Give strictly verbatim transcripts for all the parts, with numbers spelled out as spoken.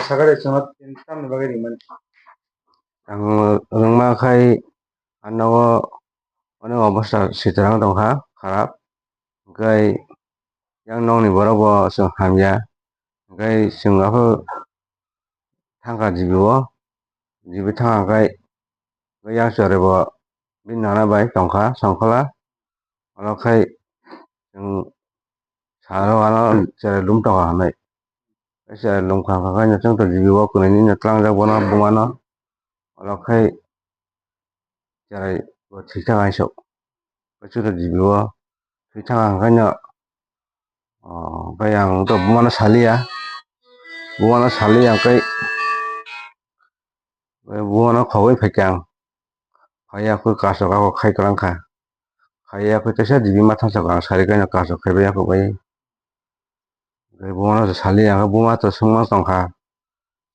sakha de chwngno tamni bagwi rimani. Ang rwngma khai ano onek obostha sitrang tongkha kharap, hwnkhe yang nokni borok bo chwng hamya, hwnkhe chwng aphuru thangkha G B o, G B thangkha hwnkhe yang chwrai bo bini nana bai tongkha Songkhola, oro khai chwng salo ano cherai lum tongkha hinwi. Tei cherai lum kha hwnkhe no chwngno G B o kwnwi nini tlangjak bono bumano, oro khai cherai bo thwi thangkha hinwi suk. Tei chwngno G B o thwi thangkha hwnkhe no, o, bai ang to bumano saliya, bumano saliya hwnkhe. Buphano khogwi phaikha ang. Phaiya khe kasok ako khai kwlangkha. Phaiya khe teisa dibi ma thangsa ang sari kaino kasok khaibai ako bai. Buphano saliya ang, buma to swngma tongkha.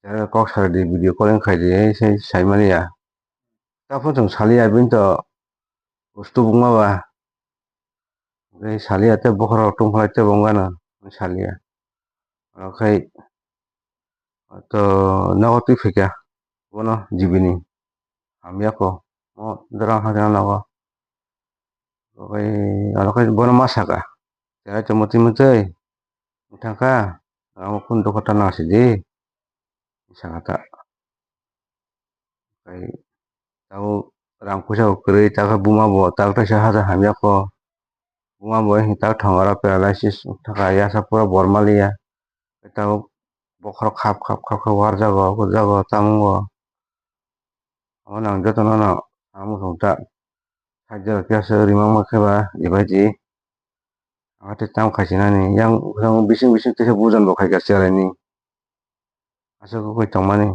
Kok sari di, video calling khai di, sai saimani ya. Taphuru chwng saliya bini to bustu buma ba. Tei saliya tei bokhorok tongphalai tei bo wngano saliya. Oro khai to nogo twi phaikha bono G B ni hamya kho mo jora hakhe nogo. Oro khai bono ma saka, cherai tongma twi mwtwi wng thangkha, amo phone dukha ta nang sidi saka ta. Tei tabuk rang puisa bo kwrwi, takhe buma bo tak teisa hajar hamya kho. Buma bo wngkhe tak thongaro paralysis wngkha, yasa pura bor maliya. Tei tabuk bokhorok khap khap khap khap warjago, hurjago, tamo wngbo. Omo nang jotono no samung song ta. Khaijak khe aswk rimang ma khe ba ebaidi. Ang tei tamo khaisinani yang bising bising teisa bujon bo khaikha cheraini. Aswk wngwi tongmani.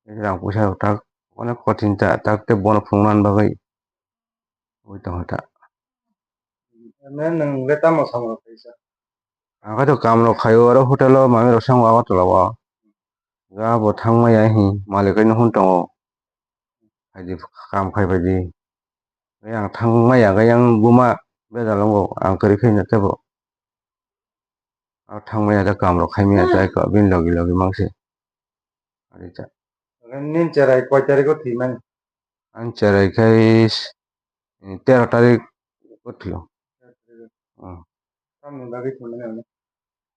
Rang puisa rok tak onek kothin ta, tak tei bono phunuknani bagwi wngwi tongkha ta. Ane nwng le tamo samung rok khaisa? Ang khe to kam rok khaio, oro hotel o manwi rok sango Agartala o. Ga bo thang maya hi malik hai no hwn tongo. Phaidi kam khai phaidi. Tei ang thang maya khe yang buma bejal wngo, ang kwrwi khe no tebo. Ang thang maya khe kam rok khai maya khe bini logi logi mangse. Nini cherai koi tarikh o thwi mani? Ang cherai khai tero tarikh o thwio. Tamni bagwi thwimani?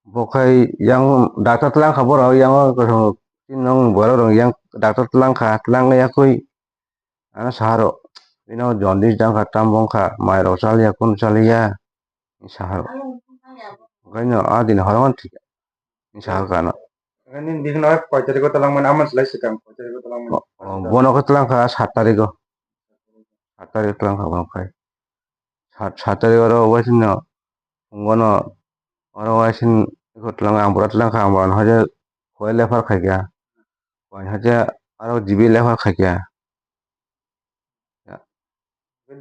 Bo khai yang doctor twlang kha borok, yang o nong borok rok yang doctor twlang kha, twlang yakui ano saharo bino jaundice dang kha, tam bong kha, mai rok chaliya, kunu chaliya saharo. Okai no a din horo thik sahar kha no. Nini bihik no koi tarikh o twlang mani, amon slai swkang koi tarikh o twlang mani? Bono khe twlang kha sat tarikh o, sat tarikh twlang kha bono khai. Sat, sat tarikh oro waising no, phungo no, oro waising eko twlang, ang bura twlang kha, ang bura no haje koi lephar khai kha, koi haje aro G B lephar khai kha.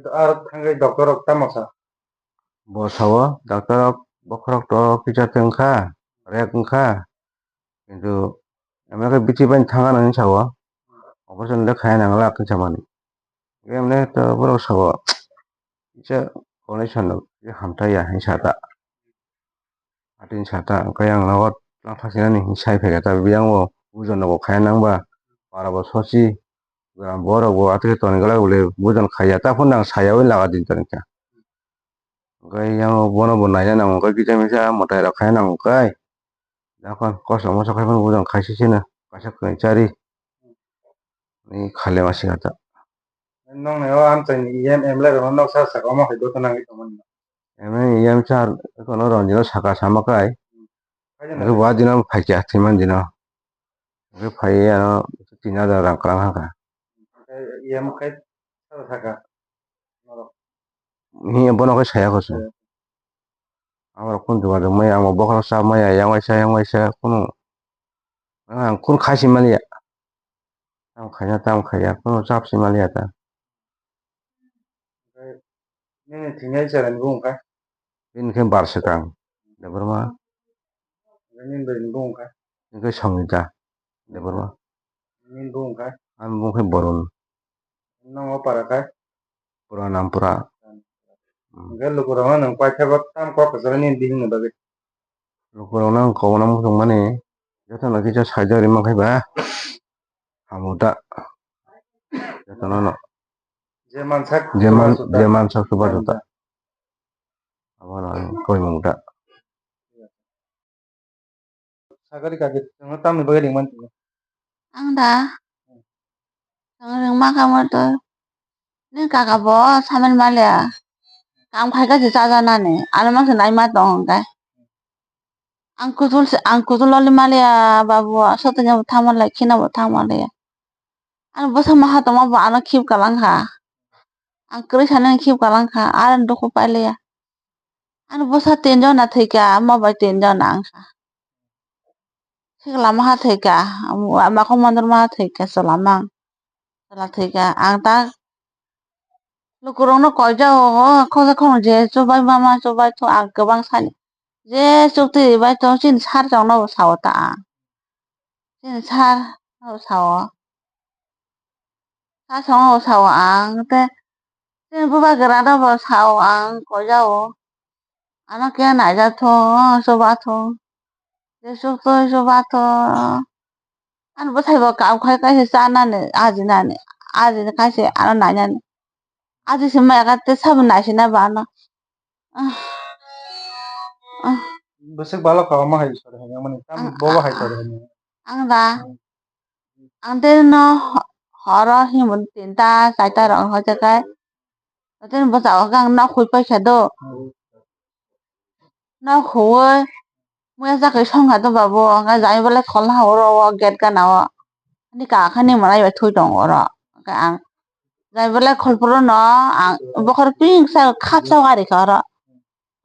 Aro thangwi doctor rok tamo sa? Bo sao, doctor rok bokhorok to kisa tong kha, rek wng kha, kintu emne khe bithi bai thang ano hinwi sao, operation le khai nang la hinwi samani. Emne to borok sao, kisa condition no kisa hamthai ya hinwi sa ta. Atini sa ta, hwnkhe ang nogo tlang thaksinani hinwi sai phaikha ta, biyang bo bujo nogo khaya nang ba, para bo sosi, borok bo atwkhe toni glak bole bujon khaiya, ta phano ang sayaui laga din tongkha. Hwnkhe yang bono bo naina nango, hwnkhe kisa misa mwtai rok khaina nango kai. Dakhan kosom moso khai phano bujang khaisisino kaisa kwrwi chari. Ni khale ma singata. Nong nai o amchaini E M M lai rok nok sar saka omo hai joto nangwi tongmani. M N E M sar kono rong dino saka sama kai. Kaijaknai. Bo dino phaikya thwiman dino. Hwnkhe phaiwi ano tin hajar rang kwrang hakha. Hwnkhe E M khai saka norok. Hi bono khe saya kho se. Saya. Abo rok kunu jugar maya, amo bokhorok cha maya, yang waisa, yang waisa, kunu. Ang kunu khai si maliya. Tamo khaina, tamo khaiya, kunu chap si maliya ta. Nini thwinai chwraini bumung kha? Bini khe bar swkang, Debbarma. Nini bwrwini bumung kha? Bini khe Songita, Debbarma. Nini bumung kha? Ani bumung khe Borun. Nang o para kha? Puranampura. Hwnkhe lukurokno nwng paithago tam kok kwcharo nini bihikni bagwi? Lukurokno ang kobokno muchungmani. Jotono kisa saijak rima khai ba. Hamu da. Jotono no. Je mansak je man, chuba chuta. Je mansak chuba chuta. Abono ang koimung da. Sagari kaki, chwngno tamni bagwi ringmani chwngno? Ang da? Chwng ringma kamo to. Ni kaka bo samen maliya. Kam khai kha se chajanani. Ano mangsa naima tong hwnkhe. Ang kuchul se, ang kuchul loli maliya, babu, sotonya bo thangma lai, khina bo thangma liya. Ano bwsa maha tongma bo ano khip kalang kha. Ang kwrwi sanani khip kalang kha, aro dukhu pailiya. Ano bwsa tinjon na thwikha, ama bai tinjon na wngkha. Sikla maha thwikha, ama kok mandar maha thwikha, chwla mang. Chwla thwikha, ang ta lukurokno koijao, o khoksa khoknwi je chubai mama chubai tho, ang kwbang sani. Je chukti bai tho, chini sar chongno bo sao ta ang. Chini sar no sao. Sar chongno bo sao ang, te chini bubagra no bo sao ang, koijao. Ano khe naijak tho, chuba tho. Je chukti chuba tho. Ano bwsai bo kam khai kaisa chanani, ajinani, ajini kaisa ano nainani. Aji se maya kha te sabo naisina ba ano. Ah. Ah. Bwswk balo kha omo hai sori hai mani. Tam ang, bobo hai sori hai. Ang da. Hmm. Ang te no ho-, horo himon tinta, chaita rok hoite kai. Hoite bwsa o khe ang nok hui paikha do. Hmm. Nok huwi muya chakri songkha to babu, hwnkhe jai belai kholna ha oro o gate gana o. Ani kaka ni mwnai bai thui tongo oro. Hwnkhe ang jai belai kholphuru no ang bokhor pink sa khapsa gari kha oro.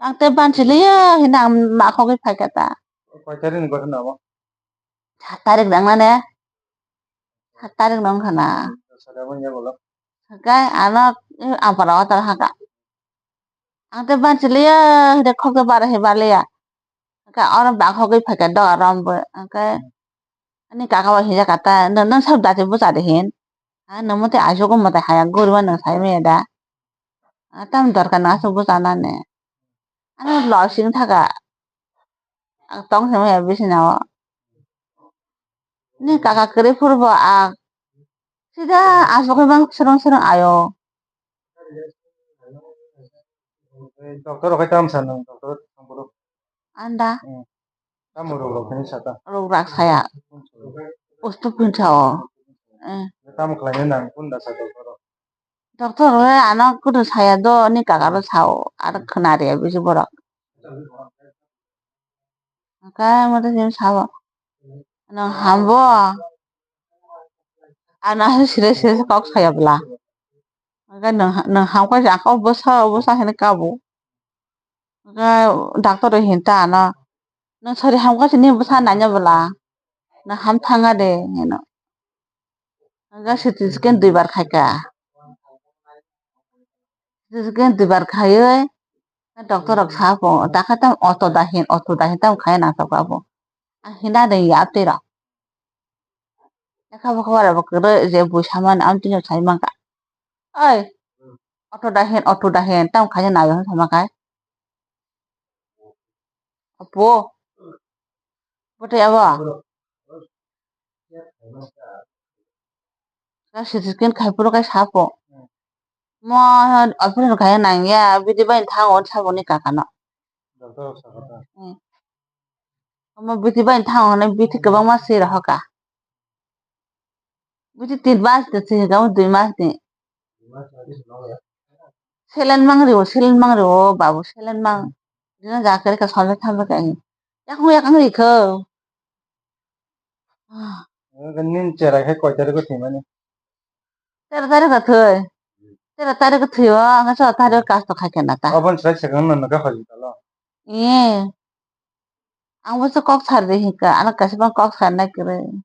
Ang tei bansi liya hino ang ma khogwi phaikha ta. Koi tarik ni gotha na omo? Sat tarik nang na ne? Sat tarik nang khana. Sada manya bolok. Hwnkhe ano ampara o tal haka. Ang tei bansi liya hino khok tei bara he ba liya. Hwnkhe oro ba khogwi phaikha doga rom bo. Hwnkhe ani kaka bo hinjak kha ta, "Nw-, nwng sab dati bwsa de hin? Ha, nwng mwtai aisuk mwtai haya guriba nwng sai maya da? Ha, tam dorkar nwng asuk bwsa nani?" Ano losing thaka. Ang tong se maya bisina o. Ni kaka kwrwi phuru bo ang sida asugwi mang swrwng swrwng ayo. Doctor rok hai tam sa nwng, doctor thang phuru? Anda. Hmm. Tamo rok rok hini sa ta? Rok rak saya. Ustu pinsa o. Eh. Tamo khlai nang kun da sa doctor rok? Doctor rok ano kudu saya do ni kaka ro sao, aro khna re bisi borok. Hwnkhe mothe simi sabo, "Nwng hambo?" Ano aswk serious serious kok saya bwla. Hwnkhe nwng, nwng hamkha se ang kok bwsa bwsa hinwi kabo. Hwnkhe doctor rok hinta ano, "Nwng sori hamkha se nini bwsa naina bwla, nwng ham thanga de," hino. Hwnkhe C T scan duibar khaikha. C T scan duibar khaiwi doctor rok sa pho, "Dakha tam auto da hin, auto da hin tam khai nang tokha bo." Ang hina de ya twi rok. Lekha bokha bara bo kwrwi je bui samani amtwino sai mankha. "Oi, auto da hin, auto da hin tam khai nang," sama khai. Apo. Bote abo. Ka C T scan khai phuru kai sapo. Mo operation khai nang ya, bidi bai thango sabo ni kaka no. Doctor rok sakha ta. Hmm. Omo bithi bai thang hwnwi bithi kwbangma swi rohorkha. Bithi tin mas ni swi hwnkhe omo dui mas ni. Saline mang rio, saline mang rio, babu, saline mang. Dino ja kwrwi kha, sal thamjakha. Yakung yakung ri kho. Nini chera khe koi tarikh o thwimani? Tero tarikh o thwi. Tero tarikh o thwi o, ang chwla tarikh o kasto khai khe na ta. Oboni sai swkang no nokha hospital o. Ee. Ang bo se kok sar de hinka, ano kaisa bang kok sar nai kwrwi.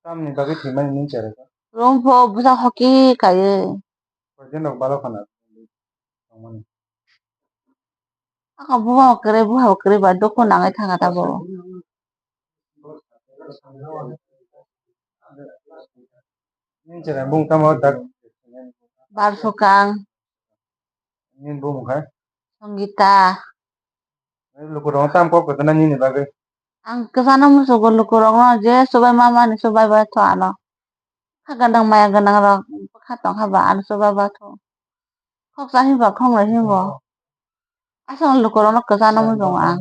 Tamni bagwi thwimani nini chera khe? Room pho bwsa hoki kaiwi. Koi din rok balo khana. Aka buha kwrwi, buha kwrwi ba dukhu nangwi thangkha tabuk. Nini chwrai bung tamo dak? Barsukang. Nini bumung khai? Songita. Lukurok tam kok kwtwna nini bagwi? Ang kwchano muchungo lukurokno je chubai mamani chubai bai tho ano. Kha gwnang maya gwnang rok bwkha tongkha ba ano chubai bai tho. Khoksa hinba khonglai hinbo. Aswk lukurokno kwchano muchungo ang.